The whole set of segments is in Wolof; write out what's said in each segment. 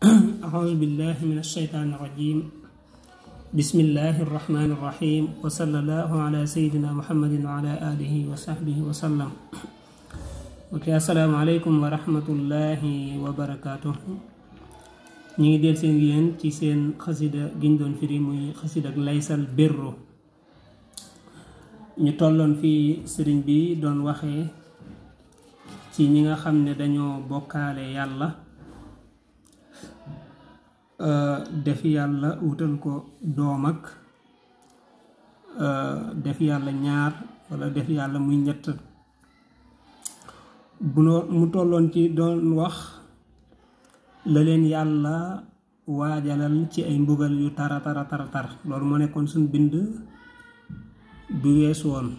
أعوذ بالله من الشيطان الرجيم بسم الله الرحمن الرحيم وصلى الله على سيدنا محمد وعلى آله وصحبه وسلم. السلام عليكم ورحمة الله وبركاته. ñi del seen yeen ci seen xasida giñ doon firi muy xasida ak laysal birru ñu tollon fi sëriñ bi doon waxee ci ñi nga xam ne dañoo bokkaale yàlla def yàlla wutal ko doom ak def yàlla ñaar wala def yàlla muy ñett bu mu tolloon ci doon wax la leen yàlla waajalal ci ay mbugal yu tara loolu moo nekkoon suñ bind bu weesu woon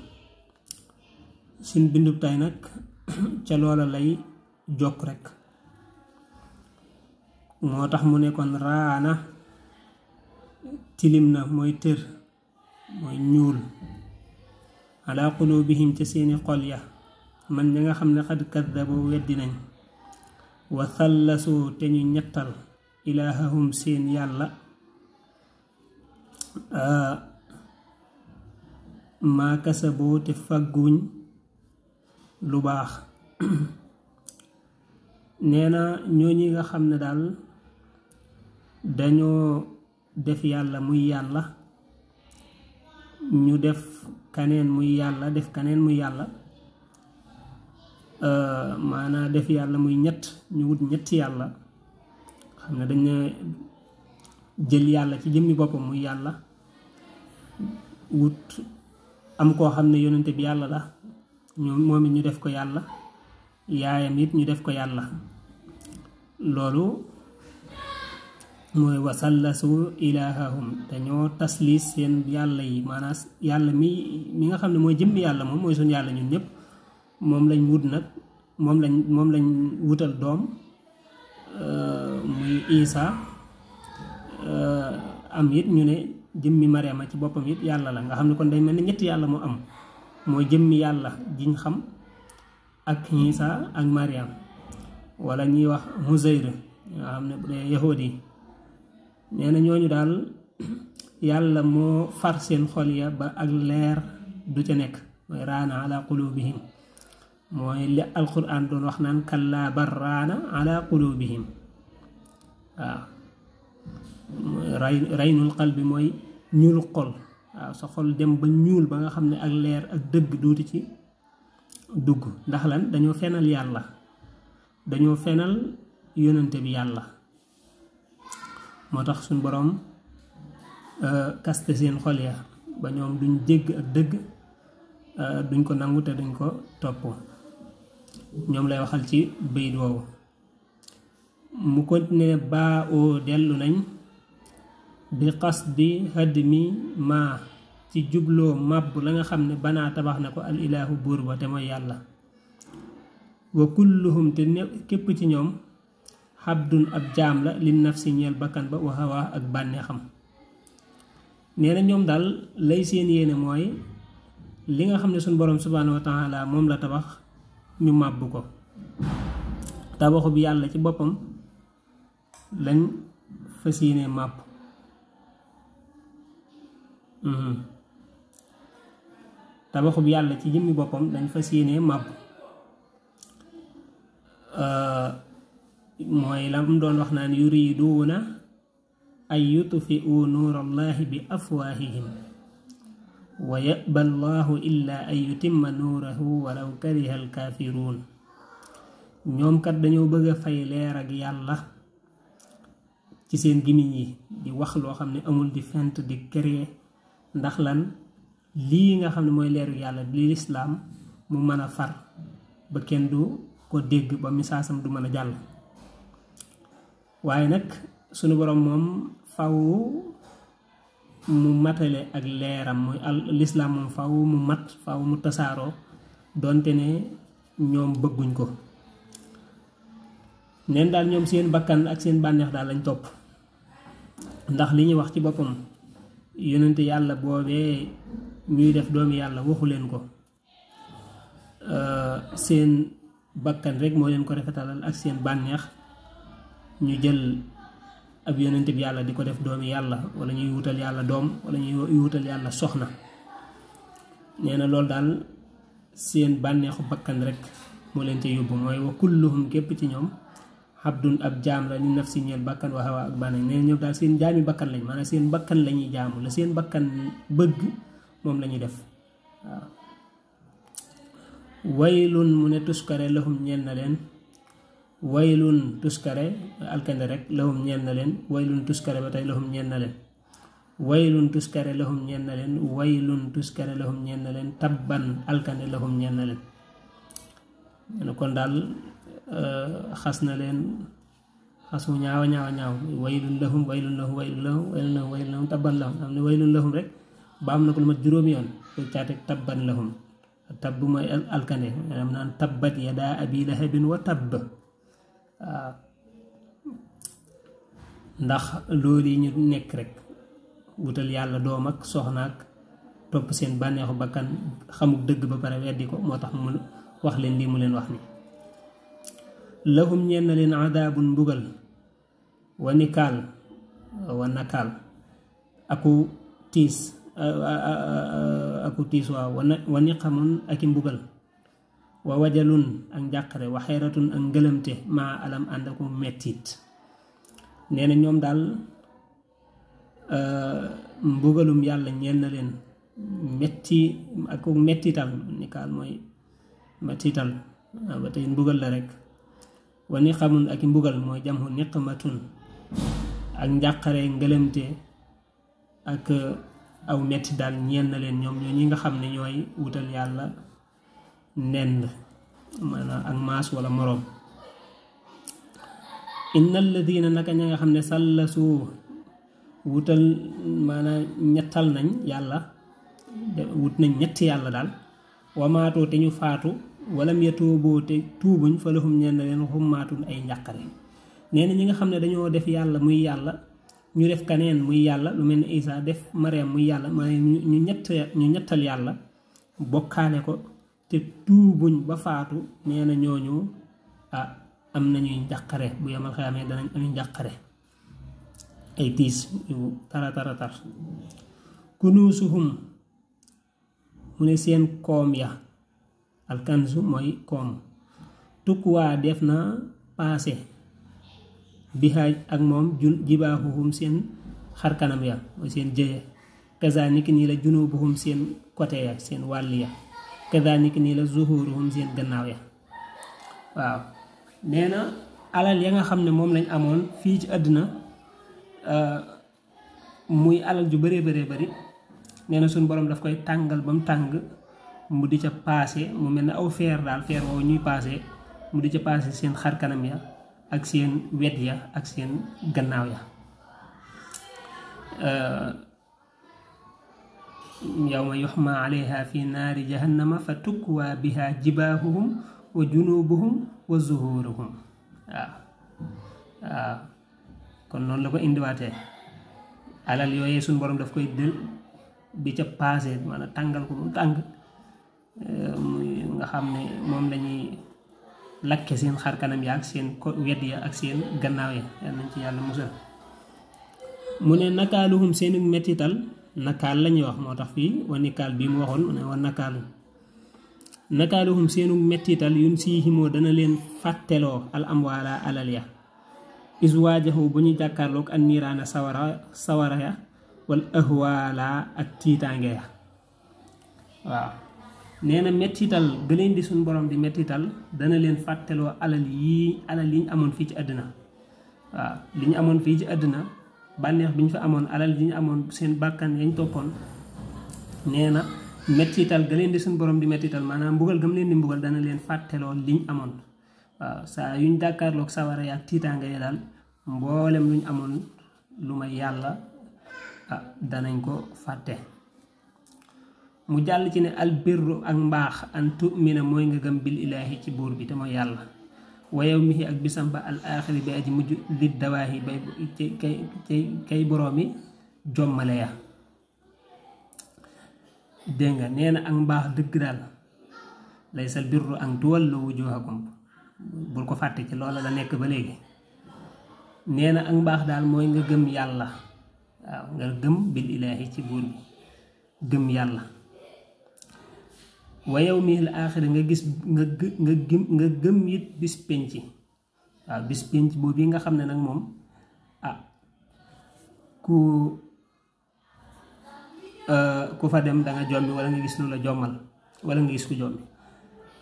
suñ bindub tay nag ca loola lay jokk rek moo tax mu nekkoon raana tilim na mooy tër mooy ñuul ala qulubihim ca seeni xol ya man ña nga xam ne xad kaddabu weddi nañ wa thallasu te ñu ñettal ilaahahum seen yàlla maa kasaboo te fagguñ lu baax nee na ñooñi nga xam ne daal dañoo def yàlla muy yàlla ñu def kaneen muy yàlla def kaneen muy yàlla maanaa def yàlla muy ñett ñu wut ñetti yàlla xam ne dañ ne jël yàlla ci jëmmi boppam muy yàlla wut am koo xam ne yonente bi yàlla la ñoom moom it ñu def ko yàlla yaayam it ñu def ko yàlla loolu mooy wasallasu ilaahahum dañoo taslis seen yàlla yi maanaam yàlla mi nga xam ne mooy jëmmi yàlla moom mooy suñu yàlla ñun ñëpp moom lañ wut nag moom lañ wutal doom muy Isa am it ñu ne jëmmi Mariama ci boppam it yàlla la nga xam ne kon day mel ni ñetti yàlla moo am mooy jëmmi yàlla jiñ xam ak Isa ak Mariam wala ñuy wax Muzayr nga xam ne bu dee yahuud yi nee na ñooñu daal yàlla moo far seen xol ya ba ak leer du ca nekk mooy raana ala qulubihim mooy li alquran doon wax naan kallaa bal raana ala qulubihim waaw raynul qalbi mooy ñuul xol waaw sa xol dem ba ñuul ba nga xam ne ak leer ak dëgg duuti ci dugg ndax lan dañoo fenal yàlla dañoo fenal yonante bi yàlla moo tax suñ boroom kaste seen xol ya ba ñoom duñ dégg ak dëgg duñ ko nangu te duñ ko topp ñoom lay waxal ci bayit woowu mu continuer baa oo dellu nañ bi qasdi hadmi ma ci jubloo màbb la nga xam ne banaa tabax na ko al ilaahu buur ba te mooy yàlla wa kulluhum te képp ci ñoom xabdun ab jaam la li nafsi ñeel bakkan ba wa hawa ak bànneexam nee na ñoom daal lay seen yéene mooy li nga xam ne suñ boroom subhaanahu wa taala moom la tabax ñu màbb ko tabaxu bi yàlla ci boppam lañ fas yéene màbb tabaxu bi yàlla ci jëmmi boppam dañ fas yéene màbb mooy lam doon wax naan yuriduuna ay yutfi'u nuurallahi bi afwaahihim wa ya'ba allahu illa an yutimma nuurahu walaw kariha alkaafiruun ñoom kat dañoo bëgg a fay leer ak yàlla ci seen gimiñ yi di wax loo xam ne amul di fent di créer ndax lan lii nga xam ne mooy leeru yàlla di lislaam mu mën a far ba kenn du ko dégg ba misaasam du mën a jàll waaye nag sunu boroom moom faw mu matale ak leeram mooy lislaam moom faw mu mat faw mu tasaaroo donte ne ñoom bëgguñ ko neen daal ñoom seen bakkan ak seen bànneex daal lañ topp ndax li ñuy wax ci boppam yonente yàlla boobee ñuy def doomi yàlla waxu leen ko seen bakkan rek moo leen ko rafetalal ak seen bànneex ñu jël ab yonent bi yàlla di ko def doomi yàlla wala ñuy wutal yàlla doom wala ñuy wutal yàlla soxna nee na loolu daal seen bànneexu bakkan rek moo leen ca yóbbu mooy wa kulluhum képp ci ñoom abdun ab jaam la li nafsi ñeel bakkan wa hawa ak bànneex nee na ñoom daal seen jaami bakkan lañ maanaam seen bakkan la ñuy jaamu la seen bakkan bëgg moom la ñuy def waaw waylun mu ne tuskare lahum ñeel na leen waylun tuskare alkande rek lahum ñeel na leen waylun tuskare ba tey lahum ñeel na leen waylun tuskare lahum ñeel na leen waylun tuskare lahum ñeel na leen tabban alkande lahum ñeel na leen kon daal xas na leen xas mu ñaawa ñaaw waylun lahum waylun lahum waylun lahum waylun lahum waylun lahum tabban lahum am ne waylun lahum rek ba am na ko lu mat juróomi yoon koy caateeg tabban lahum tabb mooy alkande am naan tabbat yadaa abi lahabin wa tabb waaw ndax loolu yi ñu nekk rek wutal yàlla doom ak soxna ak topp seen bànneexu bakkan xamuk dëgg ba pare weddi ko moo tax mu wax leen lii mu leen wax ni lahum ñeen na leen adaabun mbugal wa nikaal wa nakaal aku tiis waaw wa niqamun ak i mbugal wa wajalun ak njàqare wa xayratun ak ngëlëmte maa alam ànd aku mettit nee na ñoom daal mbugalum yàlla ñeel na leen metti ak mettital nikaal mooy mettital ba tey mbugal la rek wa niqamun ak i mbugal mooy jamhu niqmatun ak njàqare ngëlëmte ak aw metti daal ñeel na leen ñoom ñoo ñi nga xam ne ñooy wutal yàlla nend maanaam ak maas wala moroom inna alladina naka ña nga xam ne sallasu wutal maanaam ñettal nañ yàlla wut nañ ñetti yàlla daal wamaatoo te ñu faatu walam yatuuboo te tuubuñ fa lahum ñeel na leen xummaatun ay njàqare nee na ñi nga xam ne dañoo def yàlla muy yàlla ñu def kaneen muy yàlla lu mel ni Isa def Mariam muy yàlla maanaam ñu ñettal yàlla bokkaale ko te tuubuñ ba faatu nee na ñooñu am nañuy njàqare bu yamal xayaamee danañ am njàqare ay tiis yu tara kunuusuhum mu ne seen koom ya alkanzu mooy koom tukkuwaa def na paase bihaaj ak moom jibaahuhum seen xarkanam ya mooy seen jëye kazaniki nii la junubuhum seen côté ya seen wàll ya kazaniki nii la zuhuruhum seen gannaaw ya waaw nee na alal ya nga xam ne moom lañ amoon fii ci àddina muy alal ju bëree bëri nee na suñu borom daf koy tàngal ba mu tàng mu di ca paase mu mel ne aw feer daal feer woowu ñuy paase mu di ca paase seen xarkanam ya ak seen wet ya ak seen gannaaw ya yawma yuxma alayha fi naari jahannama fa tukwa biha jibaahuhum wa junubuhum wa zuhuruhum waaw kon noonu la ko indiwaatee alal yooyee suñu borom daf koy dël di ca paase maanaam tàngal ko mu tàng nga xam ne moom lañuy lakke seen xar kanam ya ak seen wet ya ak seen gannaaw ya yal nañ ci yàlla musal mu ne nakaaluhum seeni mettital nakaal lañuy wax moo tax fii wa nikaal bii mu waxoon mu ne wa nakaaluhum seenu mettital yun siihimoo dana leen fàtteloo al amwaala alal ya is waajahu bu ñu jàkkaarloog an niiraana sawara ya wal ahwaala ak tiitaange ya waaw nee na mettital gëleen di suñ borom di mettital dana leen fàtteloo alal yi ñu amoon fii ci àddina waaw li ñu amoon fii ci àddina bànneex bi ñu fa amoon alal yi ñu amoon seen bàkkan yañ toppoon nee na mettital gëleen di suñ borom di mettital maanaam mbugal gëm leen di mbugal dana leen fàtteloo liñ amoon waaw saa yuñ jàkkaarloog sawara ya ak tiitaange ya daal mboolem luñ amoon lu may yàlla danañ ko fàtte mu jàll ci ne albirru ak mbaax an tumina mooy nga gëm bil ilaahi ci buur bi te mooy yàlla wa yawmihi ak bisam ba al aaxiri bi aji mujj li dawaahi bay kay boroomi jommale ya dégg nga nee na ak mbaax dëgg daal laysal birru an tuwallu wujuhakum bul ko fàtte ci loola la nekk ba léegi nee na ak mbaax daal mooy nga gëm yàlla waaw nga gëm bil ilaahi ci buur bi gëm yàlla wa yawmil aaxiri nga gis nga gëm it bis penc waaw bis penc boobu yi nga xam ne nag moom ku fa dem da nga jommi wala nga gis lu la jommal wala nga gis ku jommi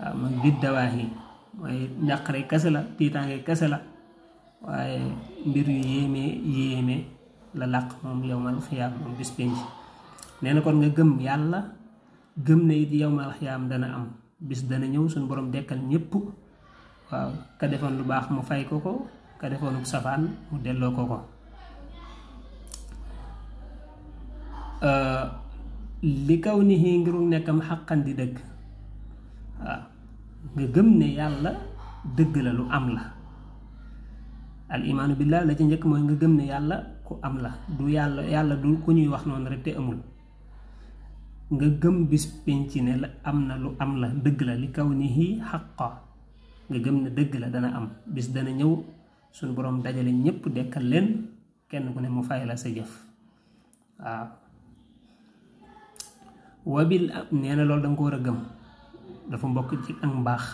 waaw man bid dawaahi mooy njàqare kese la tiitaange kese la waaye mbir yu yéeme la làq moom yawmal xiyaam moom bis penc nee na kon nga gëm yàlla gëm ne it yawmal xiyaam dana am bis dana ñëw suñu borom dekkal ñépp waaw ka defoon lu baax mu fay ko ka defoon lu safaan mu delloo ko li kaw ni xii ngiru nekkam xaqan di dëgg waaw nga gëm ne yàlla dëgg la lu am la al imaanu billah la ci njëkk mooy nga gëm ne yàlla ku am la du yàlla du ku ñuy wax noonu rek te amul nga gëm bis penc ne la am na lu am la dëgg la li kaw ni xii xaqa nga gëm ne dëgg la dana am bis dana ñëw suñu borom dajale ñépp dekkal leen kenn ku ne mu fay la sa jëf waaw wabil nee na loolu danga ko war a gëm dafa mbokk ci ak mbaax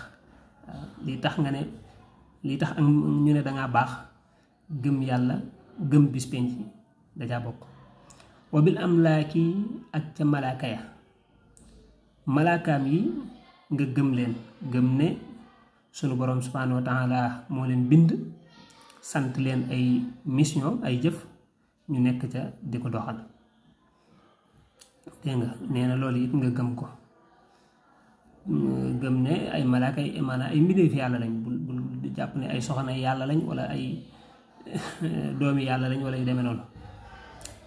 li tax ak ñu ne dangaa baax gëm yàlla gëm bis penc dajaa bokk wabil amlaaki ak ca malaaka ya malaakaam yi nga gëm leen gëm ne sunu borom subhanahu wa taala moo leen bind sant leen ay mission ay jëf ñu nekk ca di ko doxal dégg nga nee na loolu it nga gëm ko gëm ne ay malaaka yi maanaam ay mbindeef yàlla lañ bul jàpp ne ay soxna yàlla lañ wala ay doomi yàlla lañ wala yu demee noonu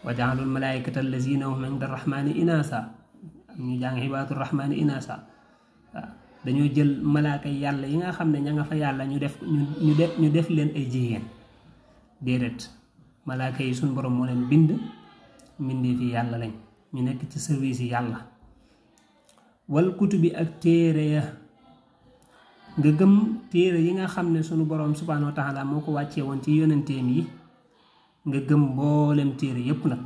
wa jaalul malaayikata allazina hum inda rahmani inaasa ñu jàng ibaadu rahmani inaasa waaw dañoo jël malaaka yàlla yi nga xam ne ña nga fa yàlla ñu def leen ay jigéen déedéet malaaka yi suñ borom moo leen bind mbindeef yi yàlla lañ ñu nekk ci service yi yàlla wal kutubi ak téere ya nga gëm téere yi nga xam ne sunu borom subhanahu wa taala moo ko wàccee woon ci yonenteem yi nga gëm mboolem téere yépp nag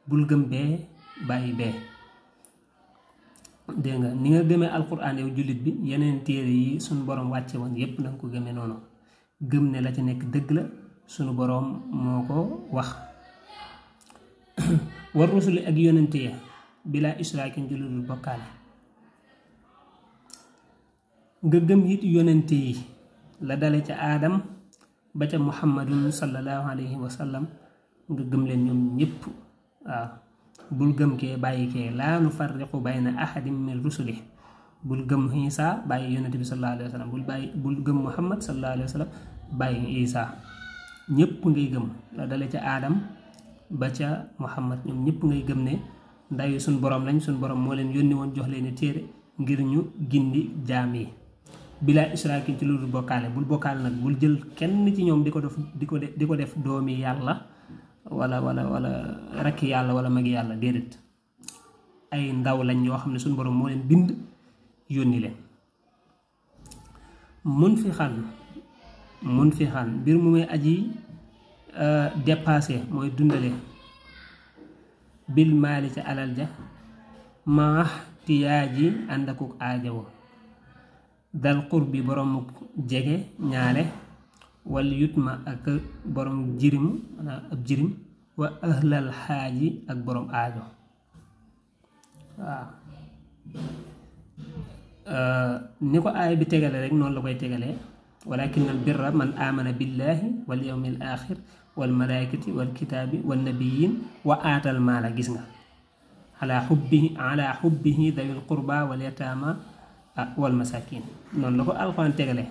bul gëm bee bàyyi bee dégg nga ni nga gëmee alquran yow jullit bi yeneen téere yi sunu borom wàcce woon yépp na nga ko gëmee noonu gëm ne la ci nekk dëgg la sunu borom moo ko wax war rusuli ak yonente ya bilaa israakin ci lu dul bokkaale nga gëm it yonente yi la dale ca aadam ba ca muhammadun sallallahu alayhi wa sallam nga gëm leen ñoom ñépp waaw bul gëm kee bàyyi kee laa nu farriqu bayna ahadin min rusuli bul gëm Isa bàyyi yonente bi sallallahu alayhi wa sallam bul gëm muhammad sallallahu alayhi wa sallam bàyyi Isa ñépp ngay gëm la dale ca aadam ba ca muhammad ñoom ñëpp ngay gëm ne ndawi suñ borom lañ suñ borom moo leen yónni woon jox leen téere ngir ñu gindi jaam yi bilaa israakin ci lu dul bokkaale bul bokkaale nag bul jël kenn ci ñoom di ko def doomi yàlla wala rakki yàlla wala magi yàlla déedéet ay ndaw lañ yoo xam ne suñ borom moo leen bind yónni leen mun fi xan mbir mu may aji dépassé mooy dundale bil maali ca alal ja maax tiyaaji ànd akuk aajawo dal xur bi borom jege ñaale wal yutma ak borom jirim ab jirim wa ahlal xaaji ak borom aajo waaw ni ko aay bi tegale rek noonu la koy tegalee walakin al birra man amana billahi wal yawmil axir wal malaikati wal kitaabi wal nabiyin wa aatal maala gis nga ala xubbihi dawil qurba wal yataama wal masakin noonu la ko alxuraan tegale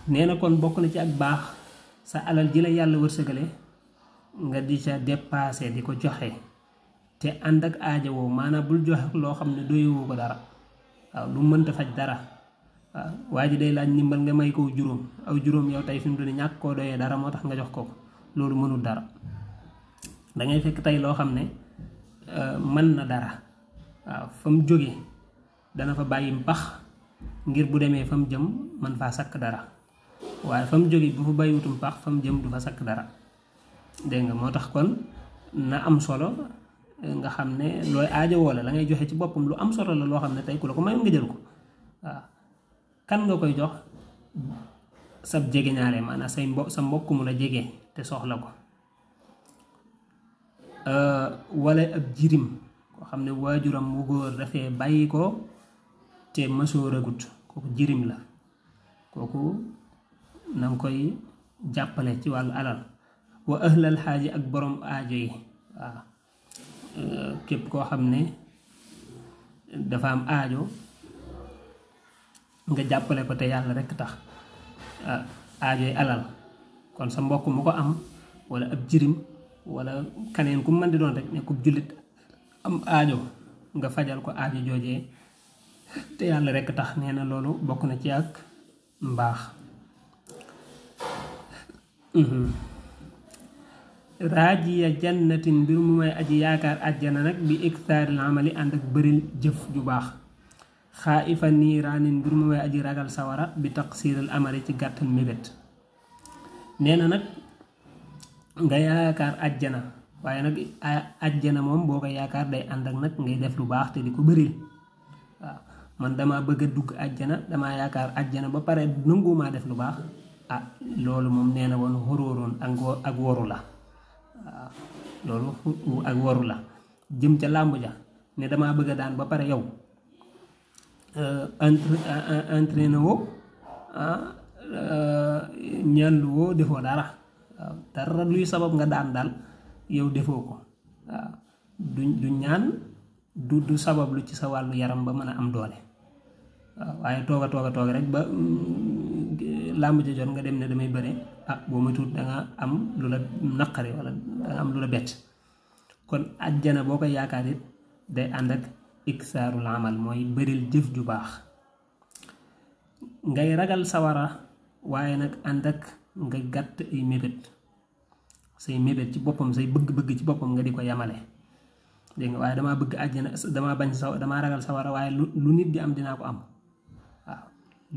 nee na kon bokk na ci ak baax sa alal ji la yàlla wërsëgale nga di ca dépassé di ko joxe te ànd ak aajowoo maanaam bul joxe loo xam ne doyewoo ko dara waaw lu mënta faj dara waaw waa ji day laaj ndimbal nga may ko juróom aw juróom yow tey fi mu doon ñàkk koo doyee dara moo tax nga jox ko loolu mënul dara dangay fekk tey loo xam ne mën na dara waaw fa mu jóge dana fa bàyyi mpax ngir bu demee fa mu jëm man faa sakk dara waaye fa mu jóge bu fa bàyyiwutum pax fa mu jëm du fa sakk dara dégg nga moo tax kon na am solo nga xam ne looy aajo woo la ngay joxe ci boppam lu am solo la loo xam ne tey ku la ko mayoon nga jël ko waaw kan nga koy jox sab jege ñaare maanaam sa mbokk mu la jege te soxla ko wala ab jirim koo xam ne waajuram mu góor dafee bàyyi ko te mësoo ragut kooku jirim la kooku na nga koy jàppale ci wàllu alal wa ahlal xaaji ak borom aajo yi waaw képp koo xam ne dafa am aajo nga jàppale ko te yàlla rekk tax aajoy alal kon sa mbokk mu ko am wala ab jirim wala kaneen ku mën di doon rek nekkub jullit am aajo nga fajal ko aajo joojee te yàlla rekk tax nee na loolu bokk na ci ak mbaax raajiya jannatin mbir mu may aji yaakaar àjjana nag bi iktaaril amali ànd ak bëril jëf ju baax xaa'ifa niiraanin mbir mu may aji ragal sawara bi taqsiiril amali ci gàttal mébét nee na nag nga yaakaar àjjana waaye nag àjjana moom boo ko yaakaar day ànd ak nag ngay def lu baax te di ko bëril waaw man dama bëgg a dugg àjjana dama yaakaar àjjana ba pare nangumaa def lu baax loolu moom nee na woon xóróoroon ak woru la waaw loolu ak waru la jëm ca làmb ja ne damaa bëgg a daan ba pare yow entraîné woo ñaanlu woo defoo dara waaw dara luy sabab nga daan daal yow defoo ko waaw du ñaan du sabab lu ci sa wàllu yaram ba mën a am doole waaw waaye toog rek ba làmb ja jot nga dem ne damay bëre boo ma tuut danga am lu la naqari wala danga am lu la bett kon àjjana boo koy yaakaar it day ànd ak iksaarul amal mooy bëril jëf ju baax ngay ragal sawara waaye nag ànd ak nga gàtt ay mébét say mébét ci boppam say bëgg-bëgg ci boppam nga di ko yamale dégg nga waaye damaa bëgg àjjana damaa ragal sawara waaye lu nit di am dinaa ko am waaw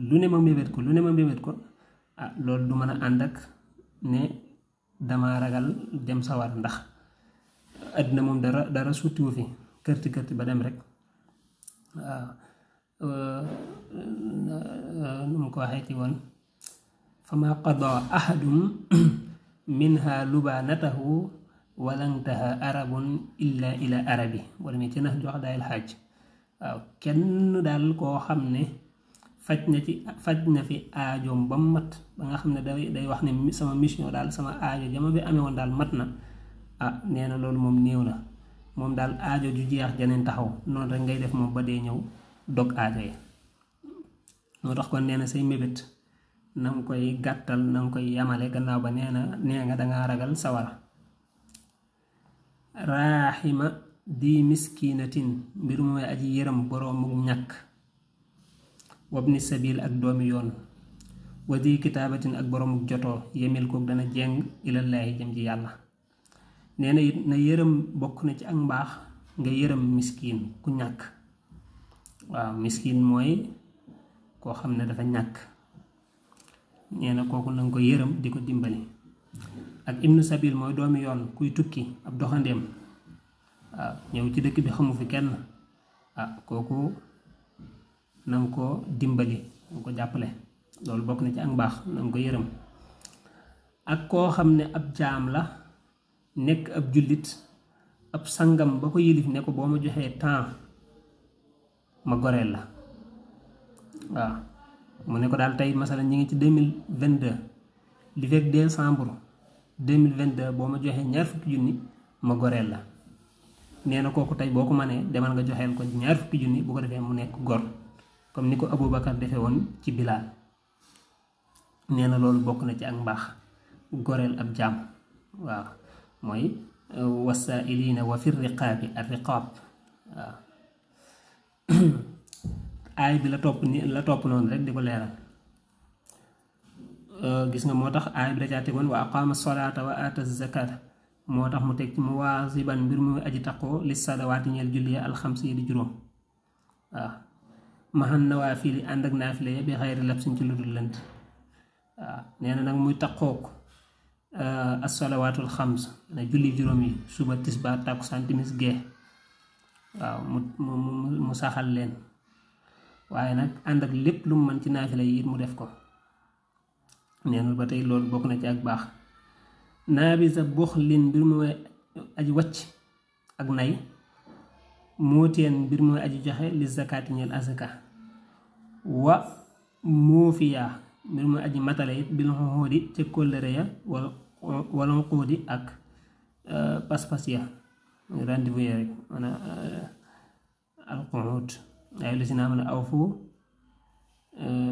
lu ne ma mébét ko loolu du mën a ànd ak ne dama ragal dem sawar ndax àddina moom dara suttiwu fi kërti ba dem rek waaw nu mu ko waxee ci woon fa ma qada ahadum minha lubanatahu walantaha arabun illa ila arabi wala mi ci nax jox daayil xaaj waaw kenn daal koo xam ne faj na fi aajoom ba mat ba nga xam ne day wax ne sama mission daal sama aajo jama fi amee woon daal mat na nee na loolu moom néew na moom daal aajo ju jeex janeen taxaw noonu rek ngay def moom ba dee ñëw dog aajo yi moo tax kon nee na say mébét na nga koy gàttal na nga koy yamale gannaaw ba nee nga dangaa ragal sawara raaxima di miskinatin mbir mooy aji yërëm boroomu ñàkk wabni sabil ak doomi yoon wa di kitaabatin ak boroomu jotoo yemil kook dana jeng ilallaahi jëm ci yàlla nee na it na yërëm bokk na ci ak mbaax nga yërëm miskin ku ñàkk waaw miskin mooy koo xam ne dafa ñàkk nee na kooku na nga ko yërëm di ko dimbali ak ibnu sabil mooy doomi yoon kuy tukki ab doxandeem waaw ñëw ci dëkk bi xamu fi kenn kooku na nga ko dimbali na nga ko jàppale loolu bokk na ci ak mbaax na nga ko yërëm ak koo xam ne ab jaam la nekk ab jullit ab sangam ba ko yilif ne ko boo ma joxee temps ma goreel la waaw mu ne ko daal tey masala ñi ngi ci 2022 li fekk décembre 2022 boo ma joxee 20 junni ma goreel la nee na kooku tey boo ko mënee demal nga joxeel ko 20 junni bu ko defee mu nekk gor comme ni ko Aboubacar defee woon ci Bilaal nee na loolu bokk na ci ak mbaax goreel ab jaam waaw mooy wasaa'iliina wa fi riqaabi ar riqaab waaw aay bi la topp noonu rek di ko leeral gis nga moo tax aay bi da caa tegoon wa aqaama salaata wa aata zakaata moo tax mu teg ci muwaasiban mbir mu aji taqoo li salawaati ñeel julli alxamsi yi di juróom waaw maxan nawaafili ànd ak naafile ya bi xayri labsin ci lu dul lënt waaw nee na nag muy taqook as-salawaatul xams na julli juróom yi suba tisbaar takkusaan timis gee waaw mu saxal leen waaye nag ànd ak lépp lu mu mën ci naafila yi it mu def ko neenul ba tey loolu bokk na ci ak baax naabisa buxlin mbir mooy aji wacc ak nay mooteen mbir mooy aji joxe li zakaati ñeel azaka wa moofiya mbir mooy aji matale it bil xoxoodi ca kóllëre ya wala xoxoodi ak pas-pas ya rendez-vous ya rek maanaam al quud ay lu si naa mën a aw fu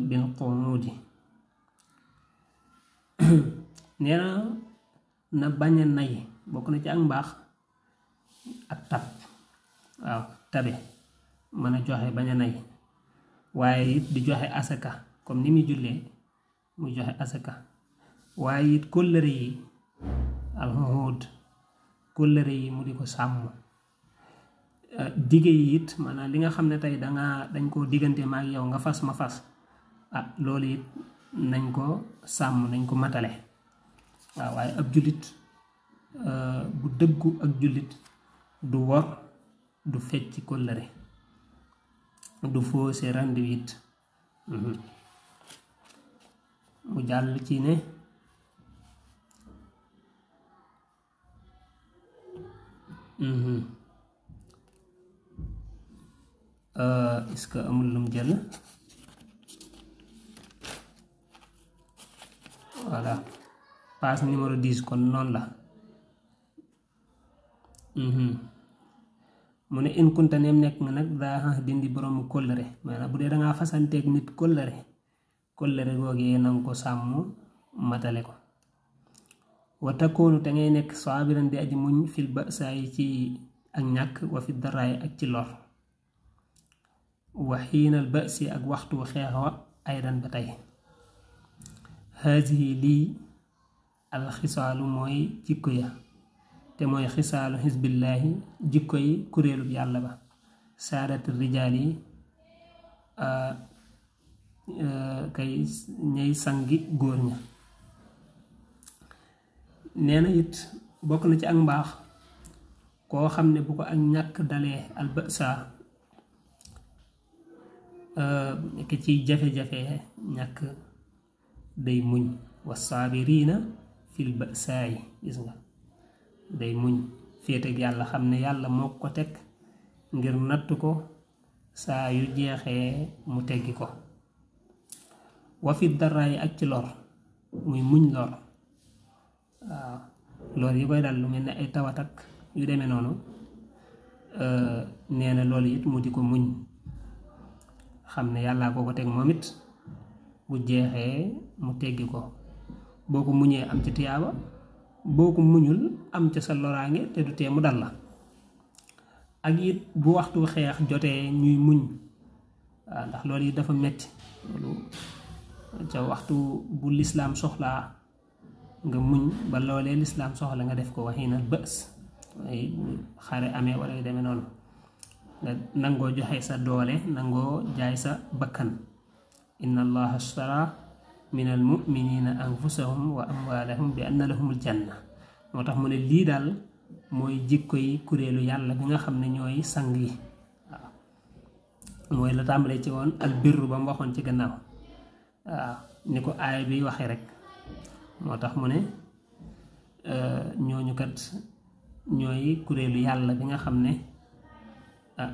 bil quudi nee na bañ a nay bokk na ci ak mbaax ak tab waaw tabe mën a joxe bañ a nay waaye it di joxe asaka comme ni muy jullee muy joxe asaka waaye it kóllëre yi alxuud kóllëre yi mu di ko sàmm dige yi it maanaam li nga xam ne tey dañ koo diggante ma ak yow nga fas ma fas loolu it nañ ko sàmm nañ ko matale waaw waaye ab jullit bu dëggu ak jullit du wor du fecc kóllëre du fausse rendez-vous it mu jàll ci ne est-ce que amul lum jël voilà passe numéro 10 kon noonu la mu ne in kunta neem nekk nga nag daa dindi borom kóllëre maanaam bu dee dangaa fasanteeg nit kóllëre googee nanga ko sàmm matale ko wa takkoonu te ngay nekk saabiran di aji muñ fil ba saa yi ci ak ñàkk wa fi daraay ak ci lor wa xiinal ba si ak waxtu xeex wa aydan ba tey haasihi lii alxisaalu mooy jikko ya te mooy xisaalu xisbillaahi jikko yi kuréelub yàlla ba saadati rijaal yi kay ñay sangi góor ña nee na it bokk na ci ak mbaax koo xam ne bu ko ak ñàkk dalee albasa nekk ci jafe-jafe ñàkk day muñ wasaabiriina fil basaay gis nga day muñ féeteeg yàlla xam ne yàlla moo ko teg ngir natt ko saa yu jeexee mu teggi ko wa fi daraay ak ci lor muy muñ lor waaw loolu yi koy dal lu mel ne ay tawat ak yu demee noonu nee na loolu it mu di ko muñ xam ne yàllaa koo ko teg moom it bu jeexee mu teggi ko boo ko muñee am ci tiyaaba boo ko muñul am ca sa loraange te du tee mu dal la ak it bu waxtu xeex jotee ñuy muñ waaw ndax loolu yi dafa metti loolu ca waxtu bu lislaam soxlaa nga muñ ba loolee lislaam soxla nga def ko waxiinal bës ay xare amee wala yu demee noonu nga nangoo joxe sa doole nangoo jaay sa bakkan inna allaha ashtara min al muminina anfusahum wa amwalahum bi anna lahumul janna moo tax mu ne lii daal mooy jikko yi kuréelu yàlla bi nga xam ne ñooy sang yi waaw mooy la tàmbalee ci woon al birru ba mu waxoon ci gannaaw waaw ni ko aaya bi waxee rek moo tax mu ne ñooñu kat ñooy kuréelu yàlla bi nga xam ne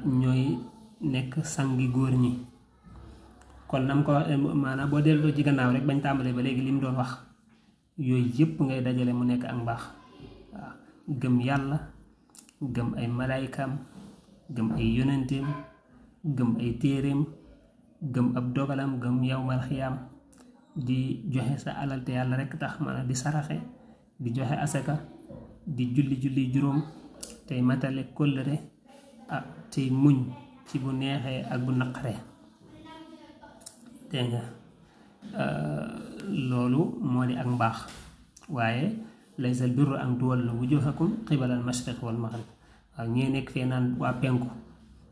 ñooy nekk sangi góor ñi kon nam ko maanaam boo delloo ci gannaaw rek bañ tàmbalee ba léegi li mu doon wax yooyu yëpp ngay dajale mu nekk ak mbaax waaw gëm yàlla gëm ay malaaykaam gëm ay yonenteem gëm ay téereem gëm ab dogalam gëm yawmal xiyaam di joxe sa alal te yàlla rek tax maanaam di saraxe di joxe asaka di julli juróom tey matale kóllëre tey muñ ci bu neexee ak bu naqaree dégg nga loolu moo di ak mbaax waaye laysal birru an tuwallu wujuhakum qibala al mashriq wal maghrib waaw ñee nekk fee naan waa penku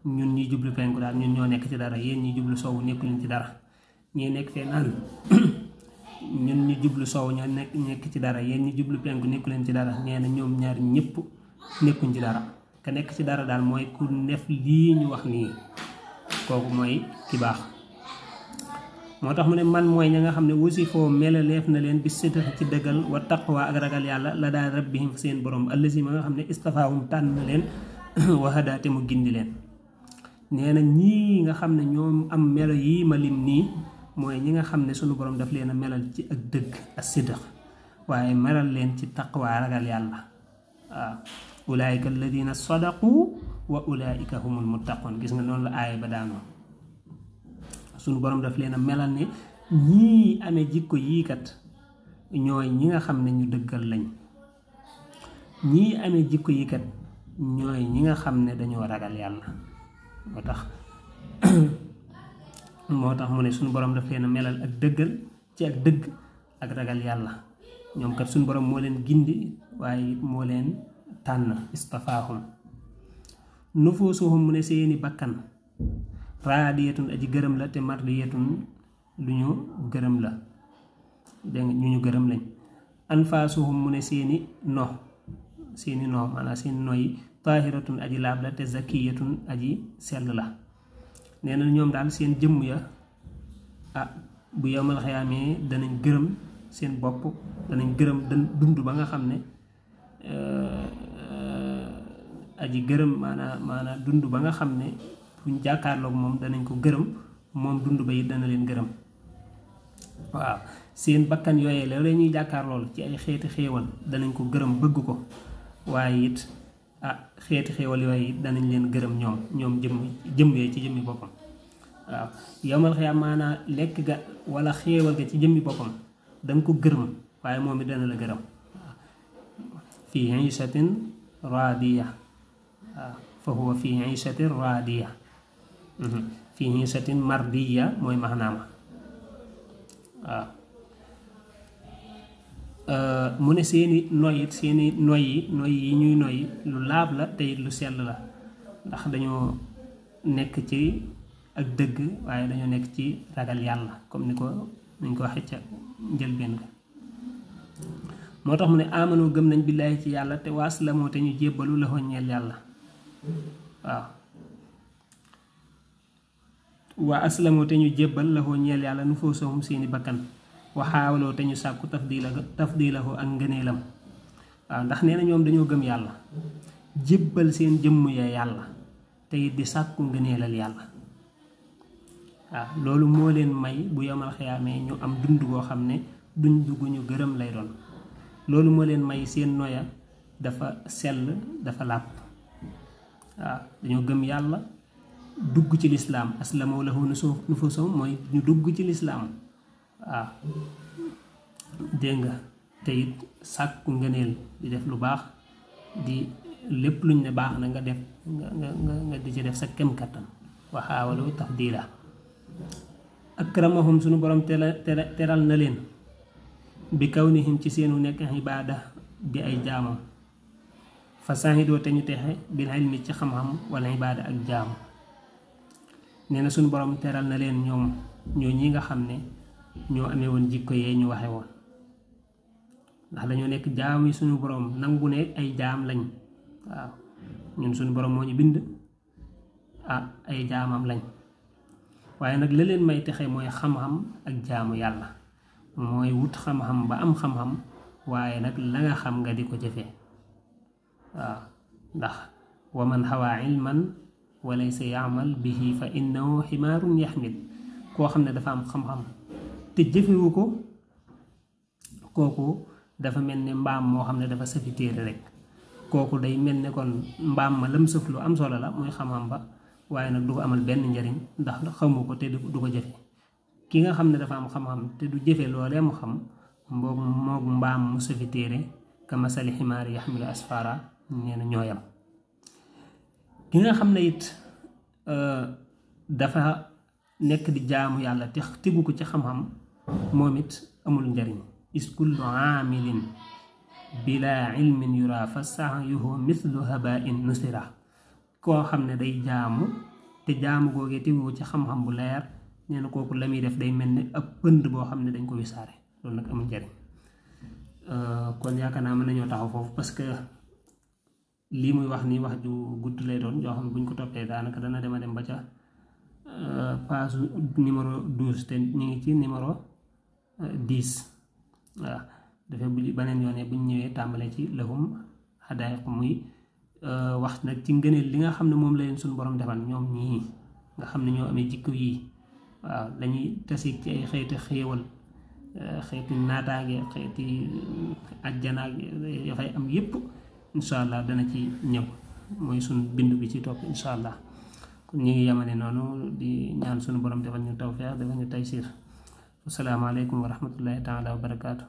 ñun ñi jublu penku daal ñun ñoo nekk ci dara yéen ñi jublu sowwu nekkuleen ci dara ñee nekk fee naan ñun ñi jublu soow ñoo nekk ci dara yéen ñi jublu penku nekku leen ci dara nee na ñoom ñaar ñëpp nekkuñ ci dara ka nekk ci dara daal mooy ku def lii ñu wax nii kooku mooy ki baax moo tax mu ne man mooy ña nga xam ne wusi foo melaleef na leen bi sidq ci dëggal wa taqwa ak ragal yàlla la daal rabbihim seen borom allazi ma nga xam ne istafaahum tànn na leen wa hadaate mu gindi leen nee na ñii nga xam ne ñoom am melo yi ma lim nii mooy ñi nga xam ne sunu borom daf leen a melal ci ak dëgg ak sidq waaye melal leen ci taqwa ragal yàlla waaw ulaayika alladina sadaqu wa ulaayika humul muttaqun gis nga noonu la aaya ba daanoo sunu borom daf leen a melal ne ñii amee jikko yii kat ñooy ñi nga xam ne ñu dëggal lañ ñii amee jikko yii kat ñooy ñi nga xam ne dañoo ragal yàlla moo tax mu ne sunu borom daf leen a melal ak dëggal ci ak dëgg ak ragal yàlla ñoom kat sunu borom moo leen gindi waaye moo leen tànn istafaahum nufusuhum mu ne seeni bakkan raadiyatun aji gërëm la te mardiyatun lu ñu gërëm la dégg nga ñu gërëm lañ anfaasuhum mu ne seeni no maanaam seeni noy taahiratun aji laab la te zakiyatun aji sell la nee na ñoom daal seen jëmm ya bu yowmal xiyaamee danañ gërëm seen bopp danañ gërëm dund ba nga xam ne aji gërëm maanaam dund ba nga xam ne buñ jàkkaarloog moom danañ ko gërëm moom dund ba it dana leen gërëm waaw seen bakkan yooyee la ñuy jàkkaarlool ci ay xeeti xéewal danañ ko gërëm bëgg ko waaye it xeeti xéewal yooyu it danañ leen gërëm ñoom jëmmee ci jëmmi boppam waaw yowmal xiyaam maanaam lekk ga wala xéewal ga ci jëmmi boppam danga ko gërëm waaye moom it dana la gërëm waaw fii iishatin raadiya waaw fa huwa fii iishatin raadiya fii iishatin mardiya mooy maxnaama waaw mu ne seeni noy yi ñuy noy lu laab la te it lu sell la ndax dañoo nekk ci ak dëgg waaye dañoo nekk ci ragal yàlla comme ni ko waxee ca njëlbeen ga moo tax mu ne amanu gëm nañ billaahi ci yàlla te waaslamoo te ñu jébbalu la ñeel yàlla waaw waa aslamoo te ñu jébbal la ñeel yàlla nu foo soxum seeni bakkan waxaawaloo te ñu sàkku tafdilahu ak ngëneelam waaw ndax nee na ñoom dañoo gëm yàlla jébbal seen jëmm ya yàlla te it di sàkku ngëneelal yàlla waaw loolu moo leen may bu yomal xiyaamee ñu am dund goo xam ne duñ dugg ñu gërëm lay doon loolu moo leen may seen noya dafa sell dafa làpp waaw dañoo gëm yàlla dugg ci lislaam aslamoo lahu nufusuhum mooy ñu dugg ci lislaam waaw dégg nga te it sàkku ngëneel di def lu baax di lépp luñ ne baax na nga def nga di ci def sa kem kattan waxaawalu tafdiila akramahum sunu borom teral na leen bi kawnihim ci seenu nekk ibaada di ay jaamam fa sahidoo te ñu texe bil ilmi ci xam-xam wala ibaada ak jaamu nee na sunu borom teral na leen ñoo ñi nga xam ne ñoo amee woon jikko yee ñu waxe woon ndax dañoo nekk jaam yi suñu borom nangu ne ay jaam lañ waaw ñun suñu borom moo ñu bind ay jaamam lañ waaye nag la leen may texe mooy xam-xam ak jaamu yàlla mooy wut xam-xam ba am xam-xam waaye nag la nga xam nga di ko jëfee waaw ndax wa man xawaa ilman wa laysa yaamal bihi fa innahu ximaarun yaxmil koo xam ne dafa am xam-xam te jëfewu ko kooku dafa mel ne mbaam moo xam ne dafa safi téere rek kooku day mel ne kon mbaam ma lam sëf lu am solo la muy xam-xam ba waaye nag du ko amal benn njariñ ndax xamu ko te du ko jëfe ki nga xam ne dafa am xam-xam te du jëfe loolee mu xam moog mbaam mu safi téere ka masali ximaari yaxmilu asfara nee na ñooyam ki nga xam ne it dafa nekk di jaamu yàlla te tegu ko ci xam-xam moom it amul njariñ is kullu aamilin bila ilmin yura fa sahyuhu mithlu habain nusira koo xam ne day jaamu te jaamu googee tegu ko ci xam-xam bu leer nee na kooku la muy def day mel ne ab pënd boo xam ne dañ ko wisaare loolu nag amul njariñ. kon yaakaar naa mën nañoo taxaw foofu parce que lii muy wax nii wax ju gudd lay doon yoo xam ne buñ ko toppee daanaka dana dem ba ca page numéro 12 te ñu ngi ci numéro 10 waaw dafay bu beneen yoon buñ ñëwee tàmbale ci lahum hadaa'iq muy wax nag ci ngëneel li nga xam ne moom la leen suñu borom defal ñoom ñii nga xam ne ñoo amee jikko yii waaw lañuy tasik ci ay xeeti xéewal xeeti naataange xeeti ajjanaag ya fay am yépp incha allah dana ci ñëw mooy suñ bind bi ci topp incha allah kon ñu ngi yamane noonu di ñaan suñu borom defal ñu tawfeex defal ñu taysiir asalaamaaleykum wa rahmatullahi taala wa barakaatu